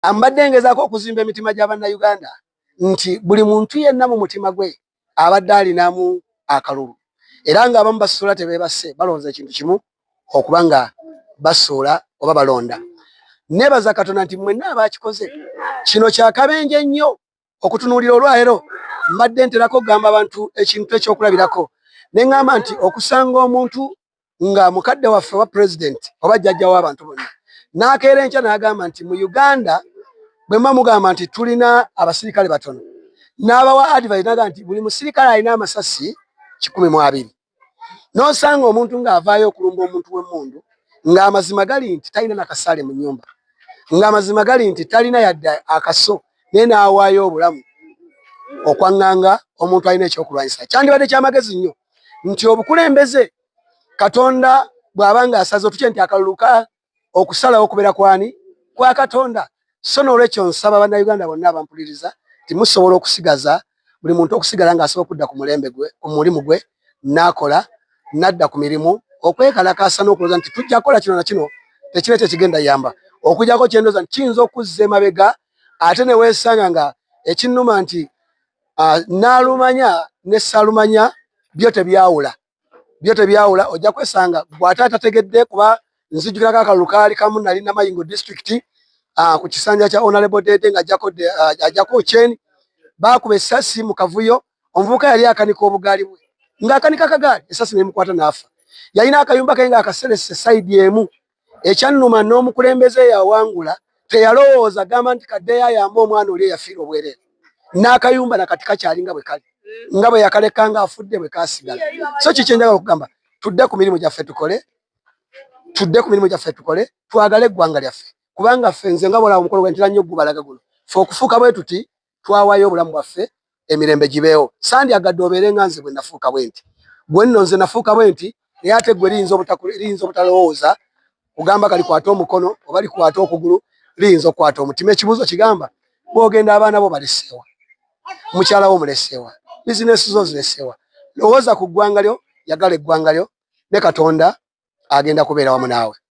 Mbadde ngezaako okuzimba emitima gya Bannayuganda nti buli muntu yenna mu mutima gwe abadde alinamu akalulu, era ng'abamu basuula tebeebase, balowooza ekintu kimu okuba nga basuula oba balonda. Neebaza Katonda nti mwenna abakikoze. Kino kyakabenje nnyo okutunuulira olwaleero. Mbadde nterako okugamba abantu ekintu ekyokulabirako ne ŋŋamba nti okusanga omuntu nga mukadde waffe oba pulezidenti oba jjajja w'abantu bonna n'akeera enkya n'agamba nti mu Uganda bwe mba mugamba nti tulina abasirikale batono, n'abawa advice n'agamba nti buli musirikale alina amasasi 120, n'osanga omuntu ng'avaayo okulumba omuntu w'emmundu, ng'amazima gali nti talina nakasaale mu nnyumba, ng'amazima gali nti talina yadde akaso, naye n'awaayo obulamu okwaŋŋanga omuntu alina ekyokulwanyisa. Kyandibadde kyamagezi nnyo nti obukulembeze Katonda bw'aba ng'asaze otukye nti akalulu ka okusalawo okubeera kwani kwa Katonda. So n'olwekyo nsaba Bannayuganda bonna abampuliriza nti musobola okusigaza buli muntu okusigala ng'asobola okudda ku mulembe gwe, ku mulimu gwe, n'akola n'adda ku mirimu. Okwekalakaasa n'okulowooza nti tujja kukola kino na kino tekirina kye kigenda yamba, okujjako kye ndowooza nti kiyinza okuzza emabega, ate ne weesanga nga ekinnuma nti naalumanya ne saalumanya byo tebyawula, byo tebyawula. Ojja kwesanga gw'ate atategedde, kuba nzijukirako akalulu kaali kamu, nali Namayingo District ku kisanja kya Honorable Dede nga ajjako Ochen, baakuba essasi mu kavuyo. Omuvubuka yali akanika obugaali bwe, ng'akanika akagaali, essasi nemukwata n'afa. Yalina akayumba ke ng'akaserese side emu. Ekyannuma, n'omukulembeze eyawangula teyalowooza gamba nti kaddeyo ayambe omwana oli eyafiira obwereere. N'akayumba nakati kakyali nga bwe kali, nga bwe yakaleka ng'afudde bwe kasigala. So kiki enjagala okugamba? Tudde ku mirimu gyaffe tukole, tudde ku mirimu gyaffe tukole, twagale eggwanga lyaffe, kubanga ffe, nze nga bwolaba omukolo gwe ntera nnyo ogubalaga guno, ffe okufuuka bwe tuti twawaayo obulamu bwaffe emirembe gibeewo. Sandyagadde obeere nga nze bwe nafuuka bwe nti. Gwe nno nze nafuuka bwe nti, naye ate gwe liyinza obutalowooza kugamba kalikwata omukono oba likwata okugulu, liyinza okukwata omutima. Ekibuuzo kigamba, bw'ogenda abaana bo baleseewa, mukyala wo muleseewa, bizinesi zo zireseewa? Lowooza ku ggwanga lyo, yagala eggwanga lyo, ne Katonda agenda kubeera wamu naawe.